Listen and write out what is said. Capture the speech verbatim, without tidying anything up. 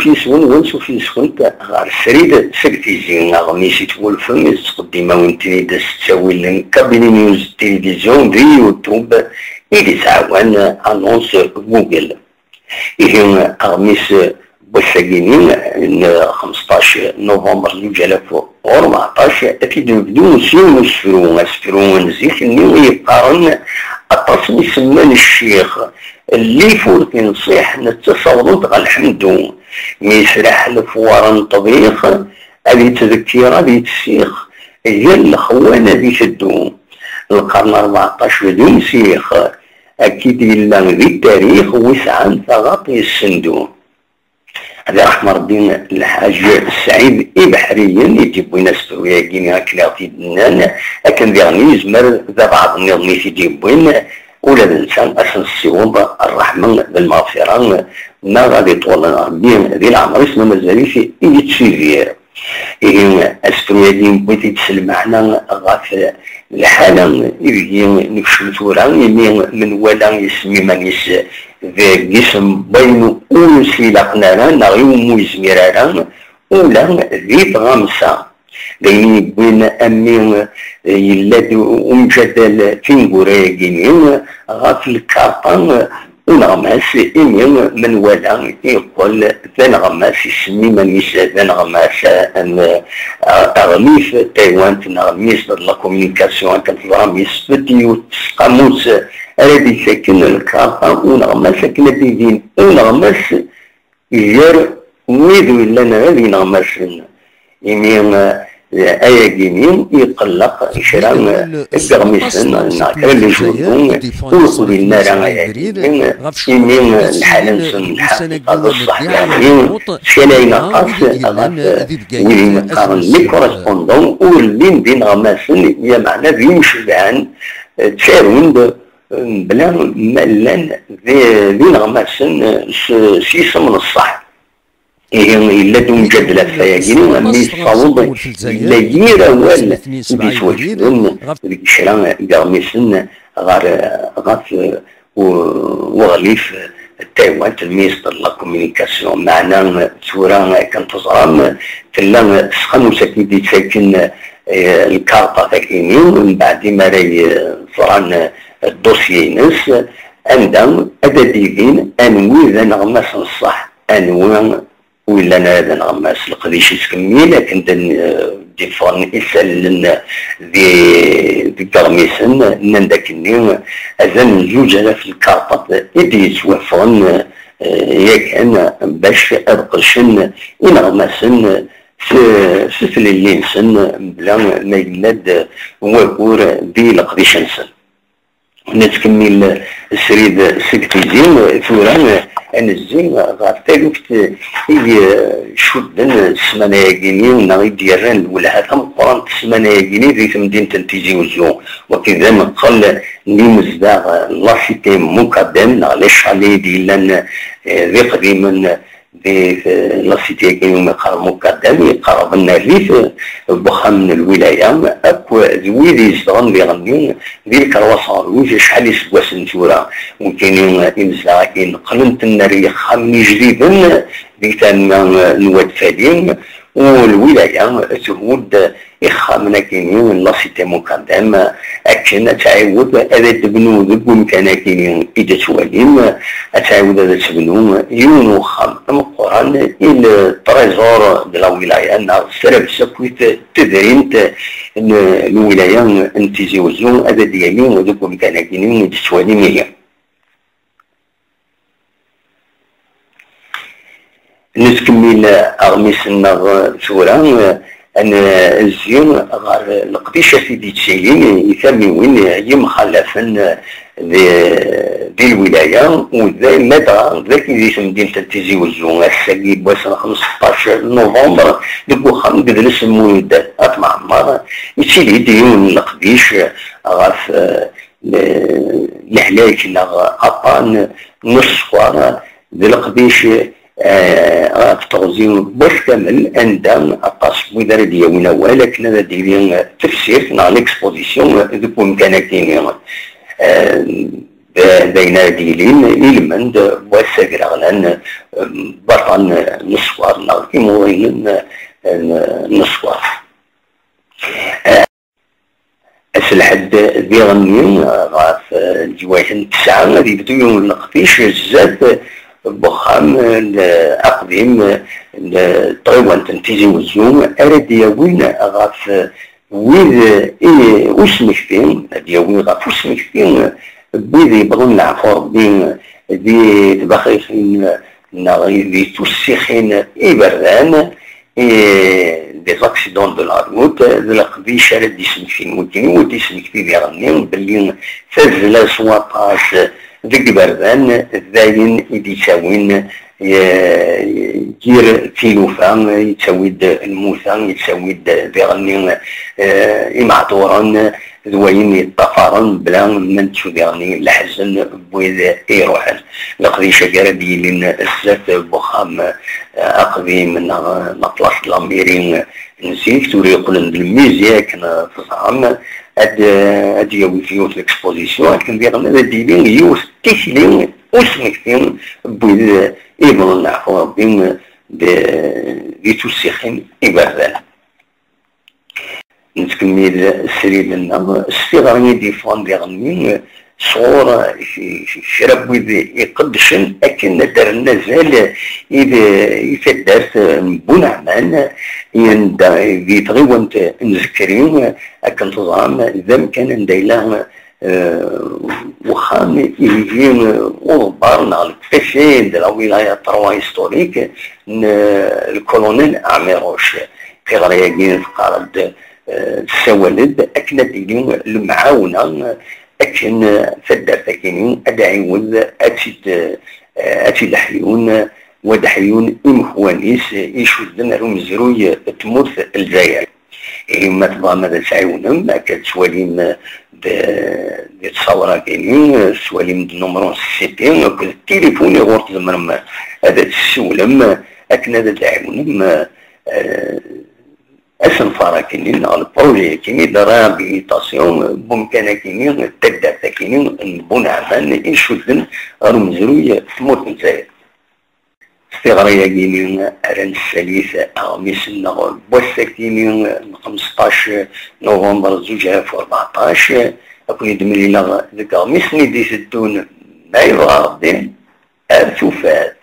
Yis-wen, ansuf yis-went ɣer srid seg Tizi, aɣmis i twulfem, i tettqeddim-awen-ten-id s ttawil n Kabili News Télévision di YouTube, i d-yettɛawan Annonce Google. Ihi, aɣmis n wass-agi-nni n xmesṭac novembre zuǧ alaf u rbeɛṭac, ad t-id-nebdu s yiwen n usefru, asefru n zik-nni i yeqqaren: Aṭas mi semman ccix, llif ur t-inṣiḥ, netta sawḍen-t ɣer lḥemdu. Mi yesraḥ lefwar n ṭṭbix, ad yettdekkir, ad yettsix, gar lexwan ad iteddu. Lqern rbeɛṭac d umsix, akkid yella di ttarix, wi sɛan taɣaṭ yessendu. Ad iṛḥem Ṛebbi Lḥaǧ Sɛid Ibeḥriyen i d-yewwin asefru-agi-nni akken i ɣ-t-id-nnan, akken diɣen yezmer d abɛaḍ nniḍen i t-id-yewwin, ula d netta ad s-nessiweḍ ṛṛeḥma d lmeɣfira, neɣ ad iṭṭul Ṛebbi di leɛmeṛ-is ma mazal-it i yettidir. Ihi, asefru-agi yewwi-t-id s lmeɛna ɣef lḥala ideg nekcem tura, imi menwala isem iman-is deg isem n wayen ur s-ilaqen ara neɣ i wumi ur yezmir ara, ula di tɣamsa. D ayen yewwin a mmi, yella-d umjadal tineggura-agi-nni ɣef lkarṭa uneɣmas, imi menwala yeqqel d aneɣmas, isem iman-is d aneɣmas, n, eh, aɣlif n taywant neɣ ministre de la communication, akken teẓram, yesbedd yiwet n tseqqamut ara d-ifaken lkarṭa uneɣmas akken ad d-ilin uneɣmas gar wid ur yellan ara d ineɣmasen. Imi, eh, ayagi-nni iqelleq kra n yiɣmisen neɣ kra n les journaux ur qbilen ara ayagi-nni, imi lḥal-nsen lḥaqiqa d ṣṣeḥ, yeɛni ttcalayen aṭas ɣef wid i yeqqaren les correspondants, ur llin d ineɣmasen, lameɛna d imcebɛen, eh, ttarun-d mebla ma llan d, d ineɣmasen s, s yisem n ṣṣeḥ. Ihi, yella-d umjadel ɣef wayagi, mi yessaweḍ, yella yir awal i d-yettwaketben deg kra n yiɣmisen ɣer, ɣef u-, uɣlif n taywant, le ministre de la communication. Meɛna tura, akken teẓram, tella tseqqamut akken i d-yettaken, eh, lkarṭa-tagi-nni, mbeɛd imi ara ẓran, eh, ddossier-ines, anda ad d-ibin anwi d aneɣmas n ṣṣeḥ, anwi ur yellan ara d aneɣmas. Leqdic yettkemmil akken d, eh, d-iffɣen isallen di, deg iɣmisen, nnan-d akkenni azal n zuǧ alaf lkarṭat i d-yettwaffɣen, eh, yakan bac ad qedcen ineɣmasen s, s tlelli-nsen, mebla ma yella-d wagur di leqdic-nsen. Nettkemmil srid seg Tizi, tura ad nezzi ɣer taluft i icudden ssmana-agi-nni, neɣ i d-yerran lwelha tameqqrant ssmana-agi-nni di temdint n Tizi Uzzu. Wagi d aneqqel n yimezdaɣ n la cité Mukadem, neɣ les chalets i d-yellan, eh, d iqdimen di, eh, la cité-agi umi qqaren Mukadem, yeqreb rrif, eh, n uxxam n lwilaya, akk d wid izedɣen diɣenni di lkerwas ɣer wid acḥal iseggasen tura. Wigini, eh, imezdaɣ-agi neqqlen-ten ar yixxamen ijdiden di tama, eh, n Wad Fali, u lwilaya thudd ixxamen akini n la cité Mukadem, akken ad tɛiwed ad d-tebnu deg umkan akini i d-tettwalim, ad tɛiwed ad tebnu yiwen uxxam ameqqran i le trésor de la wilaya, neɣ srabes akkit tedrimt n lwilaya n Tizi Uzzu, ad d-yali deg umkan akini i d-tettwalim ihi. Nettkemmil aɣmis-nneɣ tura, ad nezzi ɣer leqdicat i d-yettilin i tamiwin yemxalafen di, di lwilaya, u d, ladɣa d akken di temdint n Tizi Uzzu, ass-agi n wass n xmesṭac novembre, deg uxxam n yidles n Mulud At Mɛemmer, yettili-d yiwen n leqdic ɣef, eh, le-, lehlak neɣ aṭṭan n sskeṛ d leqdic, eh, ɣef teɣzi n wass kamel, anda aṭas n wid ara d-yawin awal akken ad d-tili tefsirt neɣ l'exposition deg umkan akini. Eh, d ayen ara d-yilin ilmend n wass agraɣlan, baṭan n ṣṣwar neɣ timuḍinin n ṣṣwar. Ass n lḥedd diɣenni ɣef lǧwayt n tesɛa ad yebdu yiwen n leqdic zdat n wexxam aqdim n tɣiwant n Tizi Wezzu ara d-yawin ɣef wid i usmekti, ad d-yawi ɣef usmekti n wid yebḍen leɛfu Rebbi di tbaxixin neɣ di tussixin iberdan, i des accidents de la route, d leqdic ara d-ismektin wigi, ur d-ismekti diɣenni belli tazzla s waṭas deg iberdan d ayen i d-ittawin yir tilufa, yettawi-d lmuta, yettawi-d diɣenni imeɛduren, d wayen yeṭṭafaren bla ma nettu diɣenni leḥzen n wid iruḥen. Leqdic-agi ara d-yilin zdat n wexxam aqdim neɣ la place de la mairie n zik, tura yeqqlen d lmizi akken teẓram, ad d-yawi yiwet l'exposition akken diɣen ad d-yili yiwet tikli usmekti n wid yebɣen leɛfu Rebbi di tussixin iberdan. Nettkemmil srid-nneɣ s tiɣri i d-yeffɣen diɣenni sɣur kra n wid iqeddcen akken ad d-rren azal i taddart n Buneɛman, di tɣiwant n Zekri, akken teẓram d amkan anda yella wexxam ihi uḍebbar neɣ le préfet de la wilaya trois historique n le colonel Ɛmiruc. Tiɣri-agi teqqar-d, tessawal-d akken ad d-tili lemɛawna akken taddart-agi ad d-ɛiwed ad tt-id ad tt-id-ḥyun, u ad ḥyun imekwan-is icudden ar umezruy n tmurt n Lezzayer. Ihi ma tebɣam ad as-ɛiwnem, akka tettwalim di tṣawra-agi, tettwalim-d numru n ssiti akked tilifun i ɣur tzemrem ad tessiwlem akken ad d-ɛiwnem asenfar-agi neɣ le projet-agi de réhabilitation n wemkan-agi, taddart-agi n Buneɛman icudden ɣer umezruy n tmurt n Lezzayer. S tiɣri-agi ara nessalit aɣmis-nneɣ n wass-agi n xemseṭṭac novembre zuǧ alaf u rbeɛṭac. Ad ken-id-mlileɣ deg aɣmis-nni d-iteddun, ma yebɣa Rebbi, ar tufat.